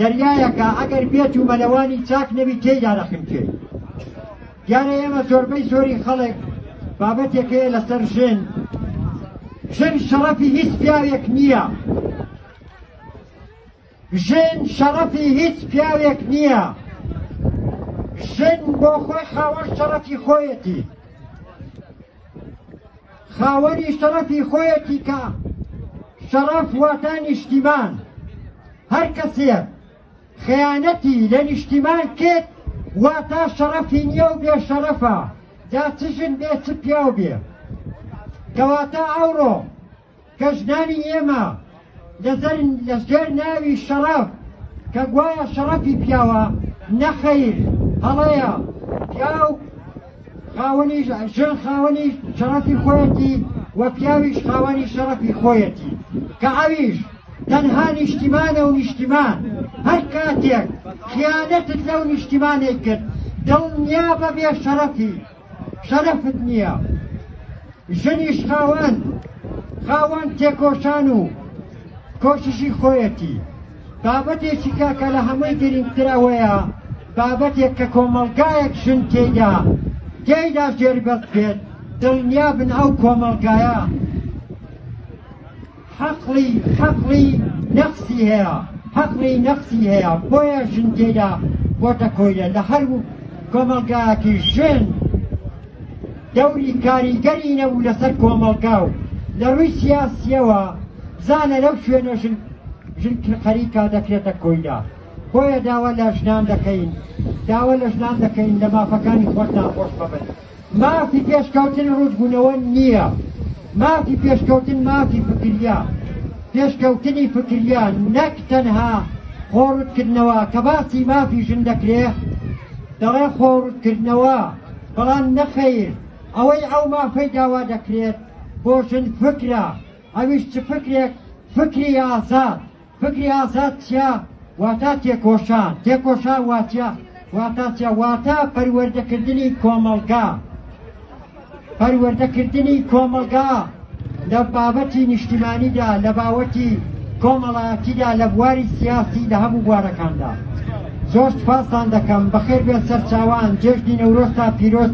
دەریایەکە ئەگەر بێت و مەلەوانی چاک نەبی تێیدا دەخنکێی. دیارە ئێمە زۆربەی زۆری خەڵک بابەتێک هەیە لەسەر ژن، ژن شەڕەفی هیچ پیاوێک نییە. ژن شەڕەفی هیچ پیاوێک نییە. ژن بۆ خۆی خاوەن شەڕەفی خۆیەتی. خاوەنی شەڕەفی خۆیەتی کە شەڕەف واتا نیشتیمان. هەر کەسێک خەیانەتی لە نیشتیمان کرد واتا شەڕەفی نییە و بێ شەڕەفە، جا چ ژن بێ چ پیاو بێ. کەواتە ئەوڕۆ کە ژنانی ئێمە لە ژێر ناوی شەڕەف کە گوایە شەڕەفی پیاوە، نەخەیر هەڵەیە، پیاو خاوەنی ژن خاوەنی شەڕەفی خۆیەتی و پیاویش خاوەنی شەڕەفی خۆیەتی کە ئەویش تەنها نیشتیمانە و نیشتیمان هەر کاتێک خیانەتت لەو نیشتیمانەی کرد دڵنیابە بێ شەڕەفی شەرەفت نییە. ژنیش خاوەن خاوەن تێکۆشان و کۆششی خۆیەتی. بابەتێکی کە کە لە هەمووی گرنگتر ئەوەیە بابەتێک کە کۆمەڵگایەک ژن تێیدا تێیدا ژێربەست بێت دڵنیابن ئەو کۆمەڵگایە حەقڵی حەقڵی نەقسی هەیە حەقڵی نەقسی هەیە بۆیە ژن تێدا بۆتە کۆیلە لە هەر کۆمەڵگایەکی ژن دەوری کاریگەری نەبوو لەسەر کۆمەڵگا و لە ڕووی سیاسیەوە زانە لەو شوێنە ژن ژن خەریکا دەکرێتە کۆیلە بۆیە داوا لە ژنان دەکەین داوا لە ژنان دەکەین لە مافەکانی خۆتان خۆش ببن. مافی پێشکەوتن ڕووتبوونەوە نییە، مافی پێشکەوتن مافی فکریە، پێشکەوتنی فکریە نەک تەنها خۆ ڕووتکردنەوە، کە باسی مافی ژن دەکرێ دەڵێ خۆ ڕووتکردنەوە، بەڵام نەخەیر ئەوەی ئەو مافەی داوا دەکرێت بۆ ژن فکرە، ئەویش چ فکرێک؟ فکری ئازاد. فکری ئازاد چیە؟ واتا تێکۆشان، تێکۆشان واتە واتا چیە؟ واتا پەروەردەکردنی کۆمەڵگا، پەروەردەکردنی کۆمەڵگا لە بابەتی نیشتیمانیدا، لە باوەتی کۆمەڵایەتیدا، لە بواری سیاسی، لە هەموو بوارەکاندا. زۆر سوپاستان دەکەم. بەخێر بێن سەرچاوان. جێژنی نەورۆزتان پیرۆز.